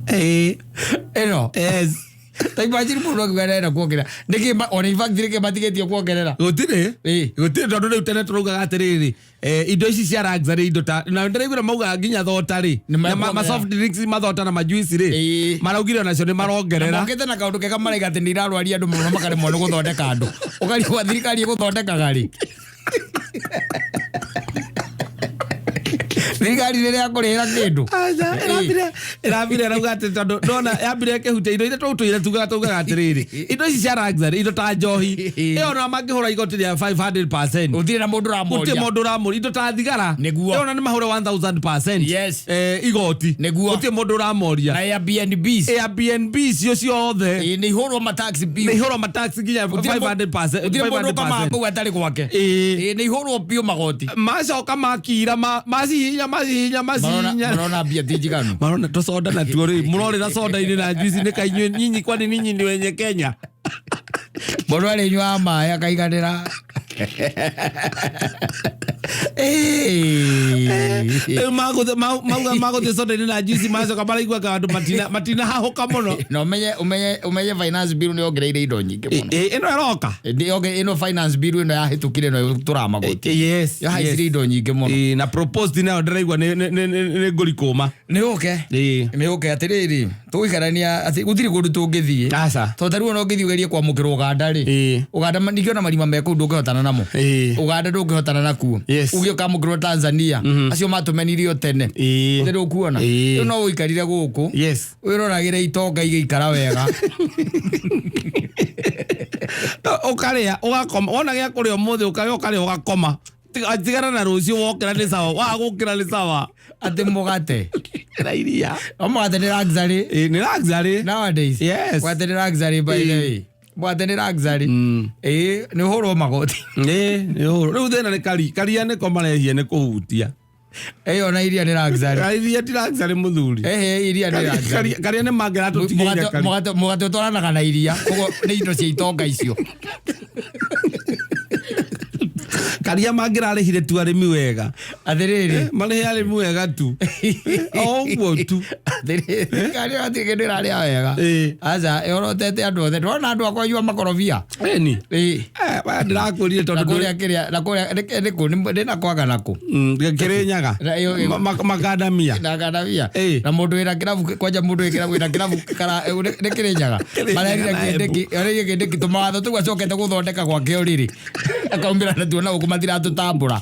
Ĩĩ. Ĩno. Yes. Ta imagine mũndũ akiuga nĩarenda kuongerera. Nĩkĩ ona in fact nĩkĩ matigĩtie kuongerera? Gũtirĩ. Ĩĩ. Gũtirĩ tondũ rĩu tene tũraugaga atĩrĩrĩ indo ici cia luxury indo ta na ndĩraiguire maugaga nginya thota rĩ Nĩ na ma mekuongerera. soft drinks mathota na majuice rĩ Ĩĩ. maraugire onacio nĩ marongerera. Mokĩte na kaũndũ kega maraiga atĩ nĩ irarwaria andũ mũno makaremwo nĩ gũthondeka andũ. Ũkarigwo thirikari ĩgũthondekaga rĩ? Thirikari rĩrĩa yakũrĩhĩra kĩndũ. Aca, ĩrambire ĩrauga atĩ tondũ ndona yambire ĩkĩhutia indo iria tũtũire tugaga atĩrĩrĩ indo ici cia luxury indo ta njohi ĩyo ona mangĩhũra igoti rĩa 500% Gũtirĩ na mũndũ gũtirĩ ũramoria. mũndũ ũramũria indo ta thigara Nĩguo. ĩyo ona nĩ mahũre 1000% Yes. igoti Nĩguo. gũtirĩ mũndũ ũramoria. Na Airbnbs. Airbnb icio ciothe Ĩĩ, nĩ ihũrwo mataxi nĩ biũ. ihũrwo mataxi nginya 500%. Gũtirĩ mũndũ ũkomaga kũu atarĩ gwake. Ĩĩ. Ĩĩ, nĩ ihũrwo biũ magoti. Macoka makira macihinya macihinya macihinya. Marona mbia ti njiganu. Marona tũconda natuo rĩ mũrorĩra soda-inĩ na juice nĩ kainyuĩ nyinyi kwani ninyi ni wenye Kenya. Mũndũ arĩnyuaga maĩ akaiganĩra. Rĩu mauga magũthiĩ soda-inĩ na juice macoka maraigua ka andũ matinahahũka mũno. Na ũmenye finance bill nĩ yongereire indo nyingĩ mũno. Ĩno ĩroka. Ĩno finance bill ĩno yahĩtũkire ĩno tũramagoti. Yes. Yahaicirie indo nyingĩ mũno. Ĩĩ, na proposed nayo ndĩraigua nĩ ngũri kũma. Nĩ ũke. Ĩĩ. Nĩ ũke atĩrĩrĩ Tũgũikarania atĩ gũtirĩ kũndũ tũngĩthiĩ. Aca. Tondũ ta rĩu ona ũngĩthiĩ ũgerie kwamũkĩrwo Ũganda rĩ, Ũganda ningĩ ona marima me kũu ndũngĩhotana namo. Ũganda ndũngĩhotana nakuo. Uge ũkamũkĩrwo Tanzania, acio matũmenirie o tene. Nĩ ndũkuona? Rĩu no ũikarire gũkũ, wĩroragĩre itonga igĩikara wega. Ũkarĩa ũgakoma, wona gĩa kũrĩa ũmũthĩ ũkarĩa ũkarĩa ũgakoma. Tigana na rũciũ, wokĩra nĩ sawa, waga gũkĩra nĩ sawa. Atĩ mũgate. Na iria. O mũgate nĩ luxury. Ĩĩ, nĩ luxury. Nowadays. Mũgate nĩ luxury, by the way. Mũgate nĩ luxury. Ĩĩ, nĩ ũhũrwo magoti. Ĩĩ, nĩ ũhũrwo. Rĩu thĩna nĩ kari, karia nĩko marehia nĩ kũhutia. Ĩyo na iria nĩ luxury. Iria ti luxury mũthuri. Ehe, iria nĩ luxury. Karia nĩ mangĩratũtigĩire karia. Mũgate ũtwaranaga na iria, koguo nĩ indo cia itonga icio. Karia mangĩrarĩhire tu arĩmi wega. Atĩrĩrĩ. Marĩhe arĩmi wega tu. O ũguo tu. Atĩrĩrĩ, karia gũtirĩ kĩndũ ĩrarĩa wega. Aca, ĩhorotete andũ othe. Ndĩrona andũ akwa anyua makorobia. Ĩni. Ĩĩ. Waya ndĩrakwĩrire tondũ Na kũrĩa kĩrĩa, na kũrĩa, nĩ kũ, ndĩ na kwaga nakũ. Kĩrĩnyaga. Na ĩyo- Makandamia. Na kandamia. Ĩĩ. Na mũndũ wĩna kĩrabu, kwanja mũndũ wĩ kĩrabu, wĩna kĩrabu kara, nĩ Kĩrĩnyaga. Kĩrĩnyaga Marerire na kĩndĩki, Embu. marerire kĩndĩki, tũmawatho tũu acokete gũthondeka gwake ũrĩrĩ. Akaumĩra natuo na gũkũ matiratũtambũra.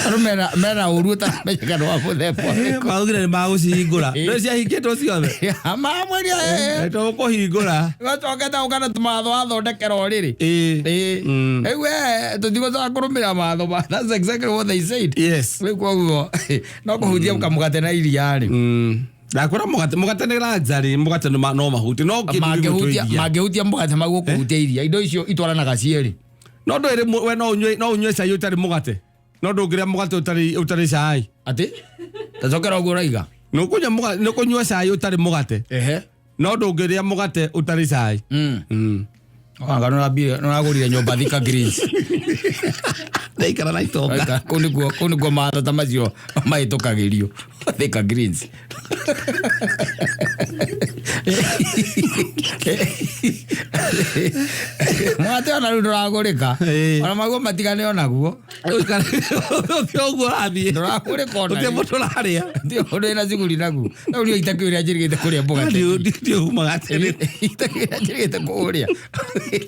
Andũ mena ũru ũtaramenyeka nĩ wa mũthemba ũrĩkũ. Maugire nĩ magũcihingũra. Nĩ ciahingĩtwo ciothe. Mamwĩria, Tũkũhingũra. Gacokete gũka na tũmawatho wathondekera ũrĩrĩ. Ĩĩ. Ĩĩ. Rĩu we tũtigũcoka kũrũmĩrĩra mawatho ma, that's exactly what they said. Rĩu koguo no kũhutia kamũgate na iria rĩ. Ndakwĩra mũgate nĩ luxury, mũgate no mahuti, no kĩndũ Mangĩhutia gĩgwĩtwo iria. mangĩhutia mũgate maguo kũhutia iria, indo icio itwaranaga cierĩ. No ndũrĩ we no ũnyue cai ũtarĩ mũgate. No ndũngĩrĩa mũgate ũtarĩ cai. Atĩ? Tacokera ũguo ũraiga. Nĩ ũkũnyua cai ũtarĩ mũgate. No ndũngĩrĩa mũgate ũtarĩ cai. Anga nĩ ũragũrire nyũmba Thika Greens. Ndaikara na itonga. Aika, kũu nĩkuo mawatho ta macio mahĩtũkagĩrio. Thika Greens. Mũgate ona rĩu ndũragũrĩka. Ona maguo matigane onaguo. Ũthiĩ ũguo ũrathiĩ. Ndũragũrĩka ona Ũthiĩ rĩu. mũndũ ũrarĩa. Ndio ũndũ wĩna cuguri naguo. Rĩu niĩ itakĩũĩ ũrĩa njĩrĩgĩte kũrĩa mũgate. Ndiũ mũgate rĩu. Itakĩũĩ ũrĩa njĩrĩgĩte kũũrĩa.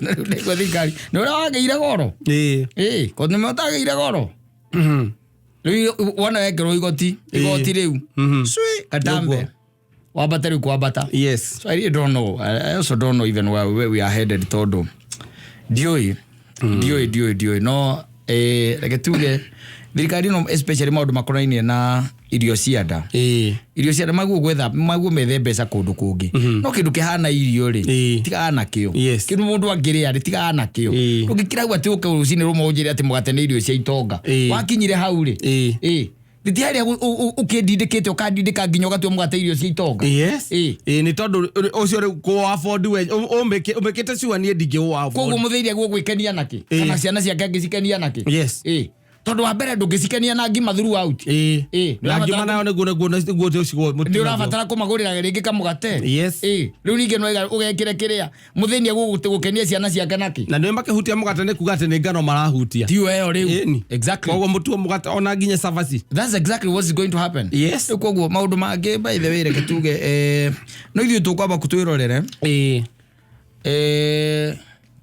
Na rĩu ndaigua thirikari. Nĩ ũrĩa wagĩire goro. Ĩĩ, ko nĩ ũtagĩire goro. Rĩu wona wekĩrwo igoti, igoti rĩu. Cui, katambe. Nĩguo. Wambate rĩu kwambata. So I really don't know. I also don't know even where we are headed tondũ ndiũĩ. Ndiũĩ, ndiũĩ, ndiũĩ. No, reke tuge thirikari ĩno especially maũndũ makonainie na irio cia nda. Irio cia nda maguo gwetha, maguo methe mbeca kũndũ kũngĩ. No kĩndũ kĩhana irio rĩ, tigana nakĩo. Kĩndũ mũndũ angĩrĩa rĩ, tigana nakĩo. Ndũngĩkira hau atĩ ũke rũcinĩ rũmwe ũnjĩre atĩ mũgate nĩ irio cia itonga. Wakinyire hau rĩ. Ti harĩa ũkĩndindĩkĩte, ũkandindĩka nginya ũgatua mũgate irio cia itonga. Ĩĩ, nĩ tondũ ũcio rĩu kũ afford we, ũmĩkĩte sure niĩ ndingĩ ũ afford. Koguo mũthĩire guo gwĩkenia nakĩ? Kana ciana ciake angĩcikenia nakĩ? Tondũ wa mbere ndũngĩcikenia na ngima throughout. Na ngima nayo nĩguo ũcio mũtu Nĩ ũrabatara kũmagũrĩra rĩngĩ kamũgate. Rĩu ningĩ no ũgekĩre kĩrĩa mũthĩni gũkenia ciana ciake nakĩ? Na nĩ makĩhutia mũgate nĩ kuga atĩ nĩ ngano marahutia. Tiyo ĩyo rĩu. Ĩni. Exactly. Koguo mũtu wa mũgate ona nginya cabaci. That's exactly what's going to happen. Rĩu koguo maũndũ mangĩ by the way reke tuge, no ithuĩ tũkwamba twĩrorere.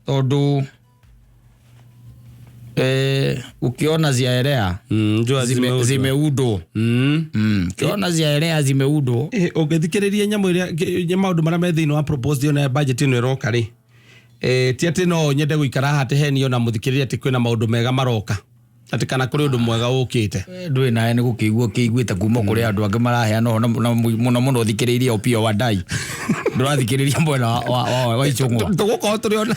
Tondũ ukiona ziaelea Njua zimeundwo. zimeundwo. Ukiona ziaelea zimeundwo. Ũngĩthikĩrĩria nyamũ ĩrĩa, maũndũ marĩa me thĩinĩ wa proposed ĩno ya budget ĩno ĩroka rĩ, ti atĩ no nyende gũikara haha atĩ henio na mũthikĩrĩria atĩ kwĩna maũndũ mega maroka, atĩ kana kũrĩ ũndũ mwega ũkĩte. Ndũĩ nawe nĩ gũkĩigua ũkĩiguĩte kuma kũrĩ andũ angĩ maraheana ũhoro na mũno mũno ũthikĩrĩirie Opiyo Wandayi. Ndũrathikĩrĩria mwena wa Ichung'wa. Tũgũkorwo tũrĩ ona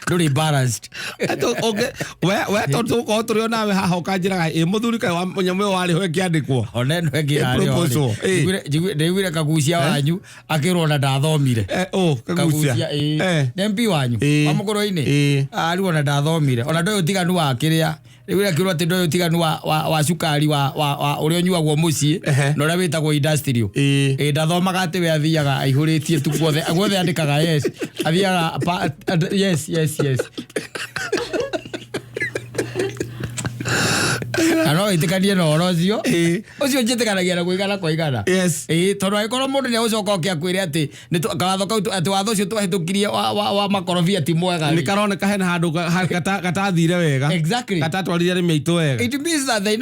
Ndũrĩ balanced. We, tondũ tũgũkorwo tũrĩ o nawe haha ũkanjĩraga, ĩ, mũthuri kaĩ wa nyamũ ĩyo warĩ ho ĩkĩandĩkwo. Ona ĩno ĩngĩ Ĩ, yarĩ ho rĩ. proposal, ĩ. Ndaiguire kagucia wanyu akĩrwo ona ndathomire. Ũ, kagucia. Kagucia, ĩ. Nĩ MP wanyu? Wa Mũkũrwe-inĩ? Rĩu ona ndathomire. Ona ndoĩ ũtiganu wa kĩrĩa. Rĩu akĩrwo atĩ ndoĩ ũtiganu wa cukari wa ũrĩa ũnyuagwo mũciĩ na ũrĩa wĩtagwo industrial. Ndathomaga atĩ we athiaga aihũrĩtie tu guothe, guothe andĩkaga yes. Athiaga pa, and, yes, yes, yes. Na no wĩtĩkanie na ũhoro ũcio. Ĩĩ. Ũcio njĩtĩkanagia naguo igana kwa igana. Yes. Ĩĩ, tondũ angĩkorwo mũndũ nĩ egũcoka oke akwĩre atĩ nĩ kawatho kau atĩ watho ũcio twahĩtũkirie wa makorobia ti mwega nä rĩ. karoneka hena handå gatathire wega. Exactly. Gatatwarire arĩmi aitũ wega. It means that they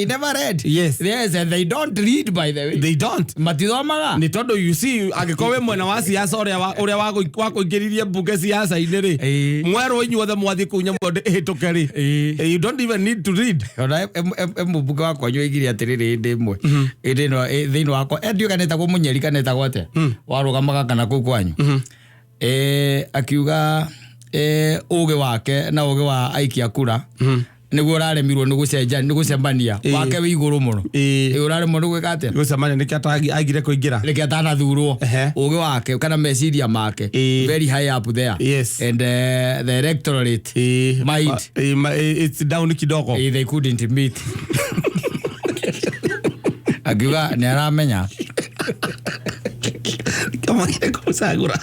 never read. Yes. Yes, and they don't read, by the way. They don't. Matithomaga. Nä tondå you see angäkorwo wä mwena wa siasa å rä a wakå ingä ririe mbunge siasa-inä rä Ĩĩ. mwerwo inyuothe mwathiä kå u nyamå ä hä tå ke rä. Ĩĩ. You don't even need to read. Ona mũmbunge wa kwanyu oigire atĩrĩrĩ hĩndĩ ĩmwe hĩndĩ ĩno thĩinĩ wakwa ndiũĩ kana etagwo mũnyeri kana etagwo atĩa warũgamaga kana kũu kwanyu. Akiuga ũgĩ wake na ũgĩ wa aikia kura nĩguo ũraremirwo nĩ gũcenjia nĩ gũcemania. Ĩĩ. Wake wĩ igũrũ mũno. Ĩĩ. Ĩ, ũraremwo nĩ gwĩka atĩa? Gå cemania nä kä aigire kå ingä ra. Reke atanathurwo. Ehe. Ũgĩ wake kana meciria make Ĩĩ. very high up there. Yes. And the electorate mind. It's down kidogo. They couldn't meet. Akiuga nĩ aramenya. Kamagire kå cagå ra.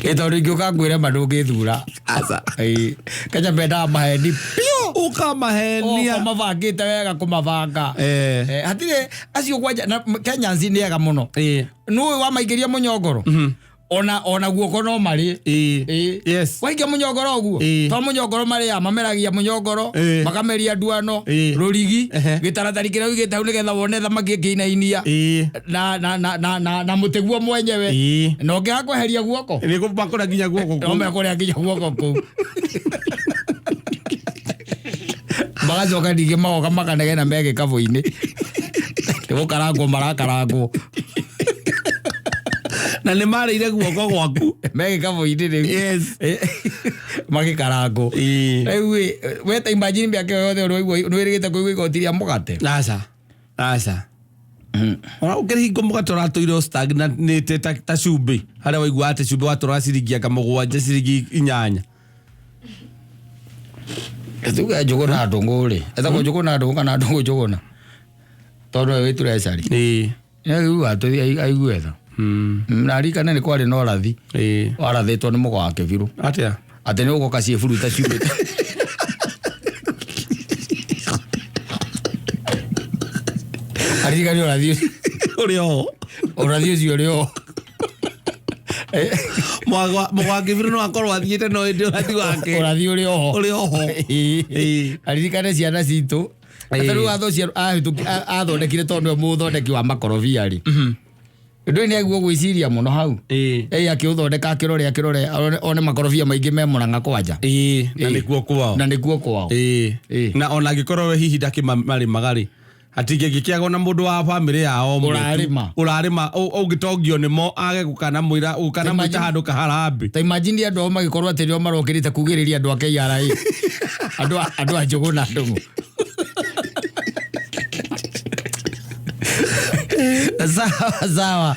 Ĩ, tondũ ingĩũka ngwĩre ma ndũngĩthura. Aca. Ĩ, Kenya mendaga maheni piũ. Å kamahenia. Mabangĩte wega kũmabanga. Eh. Hatirĩ acio kwanja na Kenyans nĩ ega mũno. Nũĩ wamaingĩria mũnyongoro ona guoko no marĩ. Ĩ. Yes. Waikia mũnyongoro ũguo. Ĩ. To mũnyongoro marĩa mameragia mũnyongoro. Ĩ. Makameria nduano. Ĩ. Rũrigi. Ehe. Gĩtaratari kĩrĩa ũigĩte hau nĩgetha wone thamaki ĩkĩinainia. Na mũtĩ guo mwenyewe. Na ũngĩaga kweheria guoko Nä kå makå nginya guoko no mekũrĩa nginya guoko kũu. Magacoka ningĩ magoka makanegena me gĩkabũ-inĩ nĩ gũkarangwo marakarangwo. Na nä marä ire guoko gwaku. Me gĩkabũ-inĩ rĩu. Yes. Magĩkarangwo. Ĩĩ. Rĩu ĩ, we ta imagine mĩaka ĩyo yothe ũrĩ nĩ wĩrĩgĩte kũigua igoti rĩa mũgate. Aca, aca. Ona å kä rä hingo må gate å ratå ire stagnanĩte ta cumbĩ harĩa waigua atĩ cumbĩ watũraga ciringi anga mũgwanja ciringi inyanya. Tuge njũgũna ndũng'ũ rĩ etagwo njũgũna ndũng'ũ kana ndũng'ũ njũgũna tondũ we wĩ treasury. Ĩĩ. Nĩaiguaga tũthiĩ aigue tha. Na ririkane nĩ kwarĩ na ũrathi. Ĩĩ. Warathĩtwo nĩ mũgo wa kĩbirũ. Atĩa? Atĩ nĩ ũgoka ciĩburuta ciumĩte. Aririkane ũrathi ũcio. Ũrĩ oho. Ũrathi ũcio ũrĩ oho. Mũgo wa kĩbirũ no akorwo athiĩte no ĩndĩ ũrathi wake ũrathi ũrĩ oho. Ũrĩ oho. Ĩĩ. Aririkane ciana citũ. Ĩĩ. Ata rĩu watho ũcio athondekire tondũ nĩwe mũthondeki wa makorobia rĩ ndũĩ nĩ aiguo gwĩciria mũno hau. Ĩĩ. Ĩĩ, akĩũthondeka akĩrore akĩrore one makorobia maingĩ me Mũrang'a kwanja. Ĩĩ, na Ĩĩ. nĩkuo kwao. Na nĩkuo kwao. Ĩĩ. Ĩĩ. Na ona angĩkorwo we hihi ndakĩmarĩmaga rĩ hatingĩngĩkĩagwo na mũndũ wa bamĩrĩ yao ũmwe tu. Ũrarĩma. Ũrarĩma ũngĩtongio nĩmo age gũkanamwĩra gũkanamwĩta handũ kaharambĩ. Ta imagine andũ ao magĩkorwo atĩ nĩo marokĩrĩte kugĩrĩria andũ a KRA andũ a Njũgũna Ndũng'ũ. Sawa sawa.